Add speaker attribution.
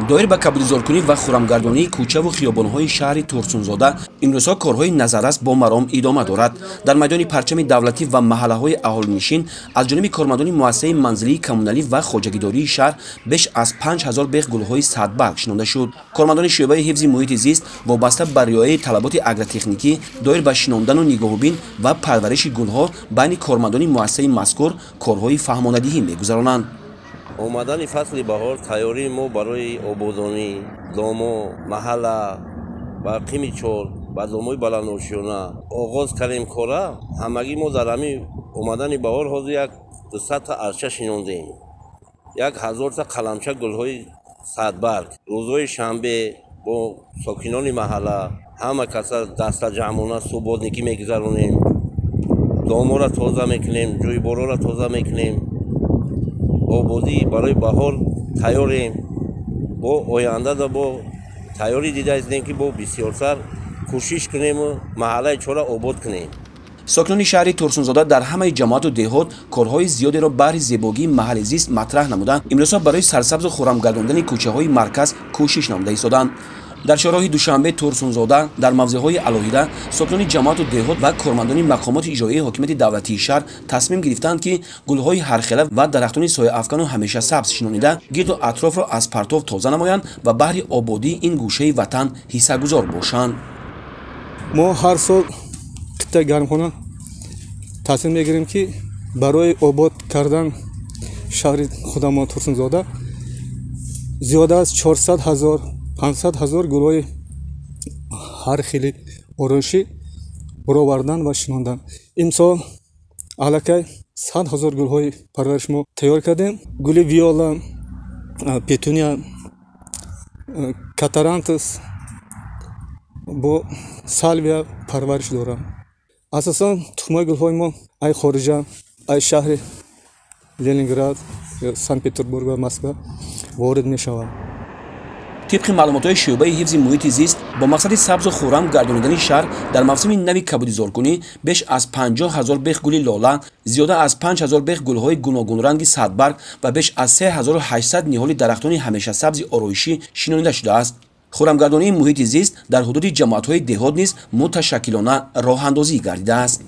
Speaker 1: Доир ба кабудизоркунӣ ва хуррамгардонии кӯчаву хиёбонҳои шаҳри Турсунзода имрӯзҳо корҳои назаррас бо маром идома дорад. Дар майдони парчами давлатӣ ва маҳаллаҳои аҳолинишин аз ҷониби кормандони муассисаи манзилии коммуналӣ ва хоҷагидории шаҳр беш аз 5000 бех гулҳои садбарг шинонда шуд. Кормандони шӯъбаи ҳифзи муҳити зист вобаста ба риояи талаботи агротехникӣ доир ба шинондану нигоҳубин ва парвариши гулҳо байни кормандони муассисаи мазкур корҳои фаҳмонадиҳӣ мегузаронанд.
Speaker 2: Омадани фасли баҳор тайёрии мо барои ободонӣ домо, маҳалла ва қими чор ба домои баландошёна оғоз кардем кора. Ҳамагӣ мо дар ҳамин омадани баҳор ҳозир як 200-та арча шинондем, 1000-та қаламча гулҳои садбарг. Рӯзҳои шанбе бо сокинони маҳалла ҳама каса дастаҷамъона субботникӣ мегузаронем, доморо тоза мекунем, ҷӯйборҳоро тоза мекунем. Ободӣ барои баҳор тайёрем. Бо оянда бо тайёрӣ дида истем, ки бо бисёртар кӯшиш кунему маҳаллаи чора обод кунем.
Speaker 1: Сокинони шаҳри Турсунзода дар ҳамаи ҷамоату деҳот корҳои зиёдеро баҳри зебогии маҳалли зист матраҳ намуда, имрӯзҳо барои сарсабзу хуррамгардондани кӯчаҳои марказ кӯшиш намуда истоданд. Дар чорроҳи Душанбе Турсунзода дар мавзеъҳои алоҳида сокинони ҷамоату деҳот ва кормандони мақомоти иҷроияи ҳокимияти давлатии шаҳр тасмим гирифтанд, ки гулҳои ҳархела ва дарахтони сояафкану ҳамеша сабз шинонида, гирду атрофро аз партов тоза намоянд ва баҳри ободии ин гӯшаи ватан ҳиссагузор бошанд.
Speaker 3: Мо ҳар сол қитъаи гармхона тасмим мегирем, ки барои обод кардан шаҳри худамон Турсунзода зиёда аз 400 ҳазор, 500 ҳазор гулҳои ҳар хели ороишӣ баровардан ва шинондан. Имсол аллакай 100 ҳазор гулҳои парвариш мо тайёр кардем. Гули виола, петуния, катарантус бо салвия парвариш дорам. Асосан тухмаи гулҳои мо ай хориҷа, ай шаҳри Ленинград, Санкт Петербург ва Москва ворид мешаванд.
Speaker 1: Тибқи маълумотҳои шӯъбаи ҳифзи муҳити зист, бо мақсади сабзу хуррам гардонидани шаҳр дар мавсими нави кабудизоркунӣ беш аз 50 ҳазор бех гули лола, зиёда аз 5000 бех гулҳои гуногунранги садбарг ва беш аз 3800 ниҳоли дарахтони ҳамешасабзи ороишӣ шинонида шудааст. Хуррамгардонии муҳити зист дар ҳудуди ҷамоатҳои деҳот низ муташаккилона роҳандозӣ гардидааст.